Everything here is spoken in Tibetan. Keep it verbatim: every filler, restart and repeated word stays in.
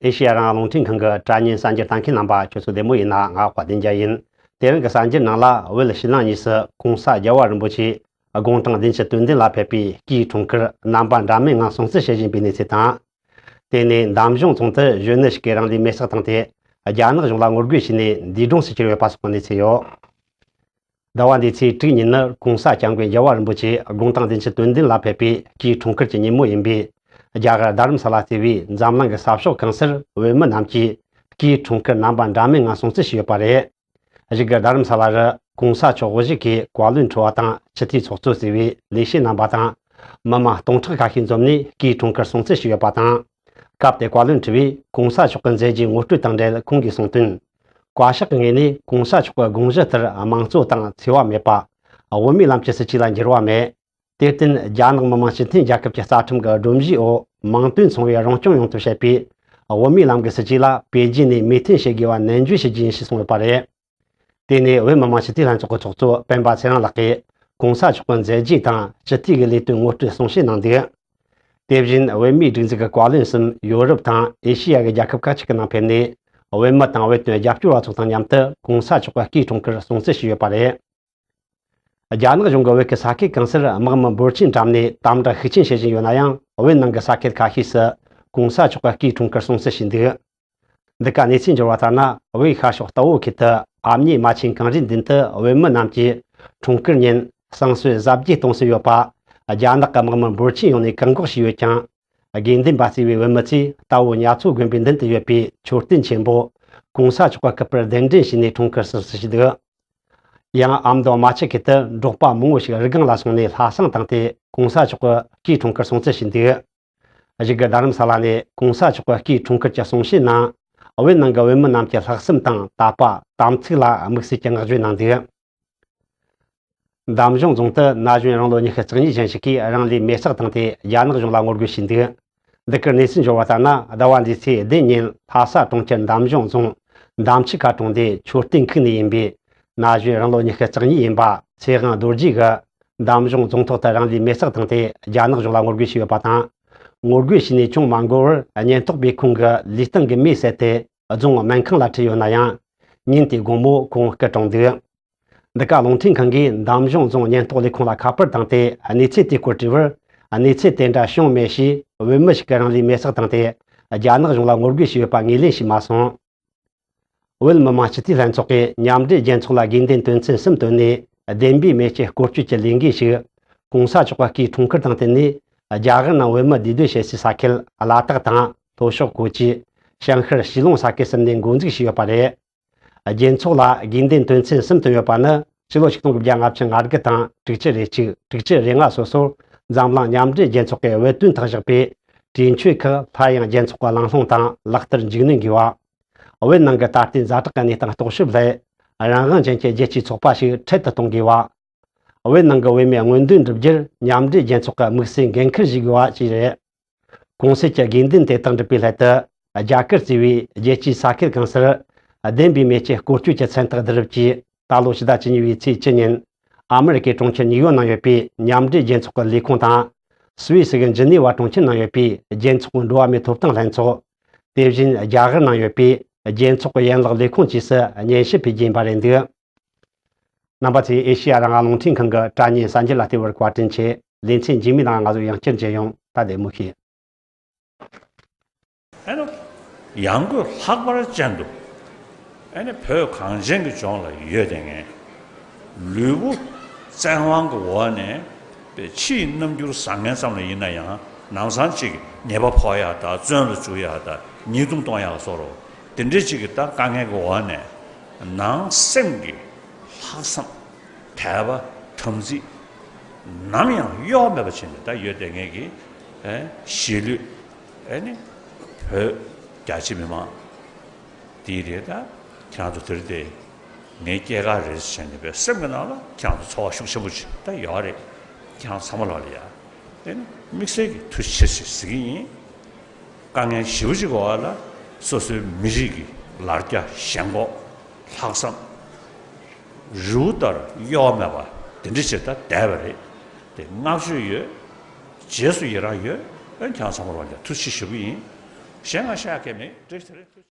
ཨེ་ཤེ་ཡ་རང་དབང་རླུང་འཕྲིན་ཁང་གི་དྲ་བརྙན་གསར་འགྱུར་ལྟ་མཁན་རྣམ་པ་ཁྱོད་ཚོ་བདེ་མོ་ཡིན་ན། ང་དཔལ་ལྡན་རྒྱལ་ཡིན། དེ་རིང་གི་གསར་འགྱུར་ནང་ལ། བོད་ཕྱི་ནང་གཉིས་སུ་གོང་ས་རྒྱལ་བ་རིན་པོ་ཆེ་དགུང་གྲངས་བདུན་ཅུ་དོན་ལྡན་ལ་ཕེབས་པའི་སྐུའི་འཁྲུངས་སྐར་རྣམ་པ་འདྲ་མིན་ངང་སྲུང་བརྩི་བྱེད་བཞིན་པའི་གནས་ཚུལ་དང་། དེ་ནས་འདམ་གཞུང་རྫོང་དུ་གཞོན་ནུ་ཞིག་གིས་རང་ལུས་མེར་སྲེག་བཏང་སྟེ། རྒྱ་ནག་གཞུང་ལ་ངོ་རྒོལ་བྱས་ནས་འདས་གྲོངས་སུ་གྱུར་ཡོད་པ་སོགས་ཀྱི་གནས་ཚུལ་ཡོད། ཟླ་བ་འདིའི་ཚེས་དྲུག་ཉིན་ནི་གོང་ས་སྐྱབས་མགོན་རྒྱལ་བ་རིན་པོ་ཆེ་དགུང་གྲངས་བདུན་ཅུ་དོན་བདུན་ལ་ཕེབས་པའི་སྐུའི་འཁྲུངས་སྐར་གྱི་ཉིན་མོ་ཡིན་པས། རྒྱ་གར་རྡ་རམ་ས་ལ་གཙོས་པའི་འཛམ་གླིང་གི་ས་ཕྱོགས་གང་སར་བོད་མི་རྣམས་ཀྱིས་སྐུའི་འཁྲུངས་སྐར་རྣམ་པ་འདྲ་མིན་ངང་སྲུང་བརྩི་བྱས་ཡོད་པ་རེད། གཞུག་གི་རྡ་རམ་ས་ལ་རུ་གོང་ས་མཆོག་དབུ་བཞུགས་ཀྱིས་བཀའ་བློན་ཁྲི་པ་དང་སྤྱི་འཐུས་ཚོགས་གཙོ་ཟེར་བའི་ལས་བྱེད་རྣམ་པ་དང་། མི་མང་སྟོང་ཕྲག་ཁ་ཤས་འཛོམས་ནས་སྐུའི་འཁྲུངས་སྐར་སྲུང་བརྩི་བྱས་ཡོད་པ་དང་། སྐབས་དེར་བཀའ་བློན་ཁྲི་པས་གོང་ས་མཆོག་གི་མཛད་རྗེས་ངོ་སྤྲོད་དང་འབྲེལ་ཁོང་གིས་གསུངས་དོན། བཀའ་ཤག་གི་ངོས་ནས་གོང་ས་མཆོག་གི་དགོངས་གཞི་ལྟར་དམངས་གཙོ་དང་འཚེ་བ་མེད་པ། དབུ་མའི་ལམ་གྱི་སྲིད་བྱུས་ལ་འགྱུར་བ་མེད། དེར་བརྟེན་རྒྱ་ནག་མི་དམངས་སྤྱི་མཐུན་རྒྱལ་ཁབ་ཀྱི་རྩ་ཁྲིམས་ཀྱི་སྒྲོམ་གཞིའི་འོག་མིང་དོན་མཚུངས་པའི་རང་སྐྱོང་ཡོང་ཐབས་བྱེད་པའི་དབུ་མའི་ལམ་གྱི་སྲིད་བྱུས་ལ་བེད་སྤྱད་ནས་མོས་མཐུན་བྱེད་དགོས་པ་ནན་བརྗོད་བྱེད་རྒྱུ་ཡིན་ཞེས་གསུངས་ཡོད་པ་རེད། དེ་ནས་བོད་མི་མང་སྤྱི་འཐུས་ལྷན་ཚོགས་ཀྱི་ཚོགས་གཙོ་སྤེན་པ་ཚེ་རིང་ལགས་ཀྱིས་གོང་ས་མཆོག་གི་མཛད་རྗེས་དང་སྤྱི་འཐུས་ཀྱི་ལས་དོན་ངོ་སྤྲོད་གསུང་བཤད་གནང་འདུག་དེ་བཞིན་བོད་མིའི་སྒྲིག་འཛུགས་ཀྱི་བཀའ་བློན་གསུམ་ཡོ་རོབ་དང་ཨེ་ཤེ་ཡ་གི་རྒྱལ་ཁབ་ཁག་ཅིག་གི་ནང་ཕེབས་ནས། བོད་མི་དང་བོད་དོན་རྒྱབ་སྐྱོར་བ་ཚོ་དང་མཉམ་དུ་གོང་ས་མཆོག་གི་སྐུའི་འཁྲུངས་སྐར་སྲུང་བརྩི་བྱས་ཡོད་པ་རེད། རྒྱ་ནག་གཞུང་གིས་བོད་ཀྱི་ས་ཁུལ་གང་སར་དམག་མི་འབོར་ཆེན་བཀྲམ་ནས་དམ་དྲག་ཤུགས་ཆེན་བྱེད་བཞིན་ཡོད་ན་ཡང་། བོད་ནང་གི་ས་ཁུལ་ཁ་ཤས་སུ་གོང་ས་མཆོག་གི་སྐུའི་འཁྲུངས་སྐར་སྲུང་བརྩི་བྱས་འདུག་འདི་ག་གནས་ཚུལ་འབྱོར་བ་ལྟར་ན། བོད་ཤར་ཕྱོགས་རྟ་བོ་ཁུལ་དུ་ཨ་མྱེས་རྨ་ཆེན་གངས་རིའི་མདུན་དུ་བོད་མི་རྣམས་ཀྱིས་འཁྲུངས་སྐར་ཉིན་བསང་གསོལ་གཟབ་རྒྱས་གཏོང་སྲོལ་ཡོད་པ། རྒྱ་ནག་གི་དམག་མི་འབོར་ཆེན་ཡོང་ནས་བཀག་འགོག་བྱས་ཡོད་ཀྱང་། དགེ་འདུན་པ་གཙོས་པའི་བོད་མི་ཚོས་རྟ་བོ་ཉ་མཚོ་དགོན་པའི་མདུན་དུ་ཡོད་པའི་མཆོད་རྟེན་ཆེན་པོ་གོང་ས་མཆོག་གི་སྐུ་པར་གདན་འདྲེན་བྱས་ནས་འཁྲུངས་སྐར་སྲུང་བརྩི་བྱས་འདུག་ཡང་ཨ་མདོ་རྨ་ཆུ་ཁུལ་དུ་འབྲོག་པ་མང་བོ་ཞིག་རི་སྒང་ལ་སོང་ནས་ལྷ་བསང་བཏང་སྟེ་གོང་ས་མཆོག་གི་སྐུའི་འཁྲུངས་སྐར་སྲུང་བརྩི་བྱས་འདུག་གཞུག་གི་རྡ་རམ་ས་ལ་ནས་གོང་ས་མཆོག་གི་སྐུའི་འཁྲུངས་སྐར་གྱི་གསུང་བཤད་ནང་། བོད་ནང་གི་བོད་མི་རྣམས་ཀྱི་ལྷག་བསམ་དང་དད་པ་དམ་ཚིག་ལ་དམིགས་བསལ་གྱི་བསྔགས་བརྗོད་གནང་འདུག་འདམ་གཞུང་རྫོང་དུ་ན་གཞོན་རང་ལོ་ཉི་ཤུ་རྩ་གཉིས་ཅན་ཞིག་གིས་རང་ལུས་མེར་སྲེག་བཏང་སྟེ་རྒྱ་ནག་གཞུང་ལ་ངོ་རྒོལ་བྱས་འདུག་འདི་གར་གནས་ཚུལ་འབྱོར་བ་ལྟར་ན། ཟླ་བ་འདིའི་ཚེས་བདུན་ཉིན་ལྷ་ས་གྲོང་ཁྱེར་འདམ་གཞུང་རྫོང་འདམ་ཆུ་ཁ་གྲོང་སྡེའི་མཆོད་རྟེན་ཁུལ་ནས་ཡིན་པའི་ན་གཞོན་རང་ལོ་ཉི་ཤུ་རྩ་གཉིས་ཡིན་པ་ཚེ་དབང་རྡོ་རྗེ་གིས་འདམ་གཞུང་རྫོང་ཐོག་ཏུ་རང་ལུས་མེར་སྲེག་བཏང་སྟེ་རྒྱ་ནག་གཞུང་ལ་ངོ་རྒོལ་བྱས་ཡོད་པ་དང་། ངོ་རྒོལ་བྱས་ནས་ཅུང་མ་འགོར་བར་ཉེན་རྟོག་པས་ཁོང་གི་ལུས་སྟེང་གི་མེ་བསད་དེ་རྫོང་སྨན་ཁང་ལ་ཁྲིད་ཡོད་ན་ཡང་། ཉིན་དེའི་དགོང་མོ་ཁོང་སྐུ་གྲོངས་འདུག་འདི་ག་རླུང་འཕྲིན་ཁང་གིས་འདམ་གཞུང་རྫོང་ཉེན་རྟོག་ལས་ཁུངས་ལ་ཁ་པར་བཏང་སྟེ་གནས་ཚུལ་དེའི་སྐོར་དྲིས་པར། གནས་ཚུལ་དེ་འདྲ་བྱུང་མེད་ཞེས་བོད་མི་ཞིག་གིས་རང་ལུས་མེར་སྲེག་བཏང་སྟེ་རྒྱ་ནག་གཞུང་ལ་ངོ་རྒོལ་བྱས་ཡོད་པ་ངོས་ལེན་བྱས་མ་སོང་། བོད་མི་མང་སྤྱི་འཐུས་ལྷན་ཚོགས་ཀྱི་མཉམ་འབྲེལ་རྒྱལ་ཚོགས་ལ་དགོས་འདུན་དོན་ཚན་གསུམ་བཏོན་ནས་བདེན་པའི་མེ་ལྕེ་སྐོར་སྐྱོད་ཀྱི་ལས་འགུལ་ཞིག་གོང་ས་མཆོག་གི་སྐུའི་འཁྲུངས་སྐར་དང་བསྟུན་ནས་རྒྱ་གར་ནང་བོད་མི་བསྡུས་སྡོད་བྱེད་སའི་ས་ཁུལ་ལ་དྭགས་དང་ལྷོ་ཕྱོགས་ཀོ་ཅི། བྱང་ཤར་ཞི་ལུང་ས་ཁུལ་གསུམ་ནས་འགོ་འཛུགས་བྱས་ཡོད་པ་རེད། རྒྱལ་ཚོགས་ལ་དགོས་འདུན་དོན་ཚན་གསུམ་བཏོན་ཡོད་པ་ནི། ཕྱི་ལོ་ཆིག་སྟོང་དགུ་བརྒྱ་ལྔ་བཅུ་ང་དགུ་དང་དྲུག་ཅུ་རེ་གཅིག་དྲུག་ཅུ་རེ་ལྔ་སོ་སོར་འཛམ་གླིང་མཉམ་འབྲེལ་རྒྱལ་ཚོགས་ཀྱི་བོད་དོན་ཐག་བཞག་པའི་གྲོས་ཆོད་ཁག་སླར་ཡང་རྒྱལ་ཚོགས་ཀྱི་གླེང་སློང་དང་ལག་བསྟར་མཇུག་སྣོན་དགོས་པ། བོད་ནང་གི་ད་ལྟའི་ཛ་དྲག་གི་གནས་སྟངས་རྟོག་ཞིབ་སླད། རང་དབང་ཅན་གྱི་རྒྱལ་སྤྱིའི་ཚོགས་པ་ཞིག་འཕྲལ་དུ་གཏོང་དགོས་པ། བོད་ནང་གི་བོད་མིའི་མངོན་འདོད་འགྲུབ་རྒྱུར་མཉམ་འབྲེལ་རྒྱལ་ཚོགས་ཀྱི་དམིགས་བསལ་འགན་འཁུར་ཞིག་དགོས་པ་བཅས་རེད། གོང་གསལ་གྱི་དགོས་འདུན་དེ་དག་འགྲུབ་པའི་སླད་དུ། རྒྱ་གར་གཙོས་པའི་རྒྱལ་སྤྱིའི་ས་ཁུལ་གང་སར། བདེན་པའི་མེ་ལྕེ་སྐོར་སྐྱོད་ཀྱི་མཚན་རྟགས་བསྡུ་རུབ་ཀྱིས། ད་ལོ་ཕྱི་ཟླ་བཅུ་གཉིས་པའི་ཚེས་བཅུ་ཉིན། ཨ་མེ་རི་ཀའི་གྲོང་ཁྱེར་ནིའུ་ཡོག་ནང་ཡོད་པའི་མཉམ་འབྲེལ་རྒྱལ་ཚོགས་ཀྱི་ལས་ཁུངས་དང་། སུད་སི་གི་ཇི་ནི་ཝ་གྲོང་ཁྱེར་ནང་ཡོད་པའི་རྒྱལ་ཚོགས་ཀྱི་འགྲོ་བ་མིའི་ཐོབ་ཐང་ལྷན་ཚོགས། དེ་བཞིན་རྒྱ་གར་ནང་ཡོད་པའི་རྒྱལ་ཚོགས་ཀྱི་ཡན་ལག་ལས་ཁུངས་བཅས་སུ་སྙན་ཞུ་ཕུལ་རྒྱུ་ཡིན་པ་རེད་འདུག་རྣམ་པ་ཚོས་ཨེ་ཤེ་ཡ་རང་དབང་རླུང་འཕྲིན་ཁང་གི་དྲ་བརྙན་གསར་འགྱུར་ལ་བལྟས་པར་བཀའ་དྲིན་ཆེ། ལེ་ཚན་རྗེས་མའི་ནང་ང་ཚོ་ཡང་བསྐྱར་མཇལ་ཡོང་། ད་བདེ་མོ་བྱོས། ཨ་ནི། ཡང་སྒོས་ལྷག་པར་ཅན་དུ། ཨ་ནི་བོད་གངས་ཅན་གྱི་ལྗོངས་ལ་ཡོད་དེ་ངས། ལུས་པོ་བཙན་དབང་གི་འོག་ནས་པའི་ཕྱིའི་རྣམ་འགྱུར་བཟང་ངན་ཙམ་ལ་ཡིན་ན་ཡང་ནམ་སང་ཅིག་ཉེས་པ་ཕོག་ཡག་དང་བཙོན་ལ་འཇུག་ཡག་དང་ཉེས་རྡུང་གཏོང་ཡག་སོགས་རོ། དེ་འདྲའི་ཅིག་གི་ད་དཀའ་ངལ་གྱི་འོག་ནས་ནང་སེམས་ཀྱི་ལྷག་བསམ། དད་པ། དམ་ཚིག་ནམ་ཡང་གཡོ་བ་མེད་པ་བྱས་ནས་ད་ཡོད་དེ་ངེད་ཀྱི་ཨེ་གཞིས་ལུས་ཨེ་ནི་བོད་རྒྱ་ཆེ་མི་མང་དེའི་རེད། ད་ཁྱེད་རང་ཚོ་དེར་དེ་ངའི་སྐྱེས་སྐར་རེད་ཟེར་ནས་པའི་སེམས་ཀྱི་ནང་ལ་ཁྱེད་རང་ཚོ་ཚོར་བ་ཤུགས་ཆེན་པོ་ཅིག་ད་ཡོད་རེད། ཁྱེད་རང་ཚང་མ་ལ་ལ་ཡ་ཨེ་ནི་དམིགས་བསལ་གྱི་ཐུགས་རྗེ་ཆེ་ཟེར་གྱི་ཡིན། དཀའ་ངལ་ཞེ་པོ་ཅིག་གི་འོག་ལ་སོ་སོའི་མི་རིགས་ཀྱི་ལར་རྒྱ་ཞེན་ཁོག་ལྷག་བསམ། རི་བོ་ལྟར་གཡོ་བ་མེད་པ་དེ་འདྲ་བྱས་ད་བསྡད་པ་རེད། དེ་བསྔགས་བརྗོད་ཡོད། རྗེས་སུ་ཡི་རང་ཡོད། ཨ་ཁྱེད་ཚང་མར་བ་ལ་ཐུགས་རྗེ་ཆེ་ཞུ་གི་ཡིན། གཞན་ང་ཤ་གས་མེད་བཀྲ་ཤིས་བདེ་ལེགས།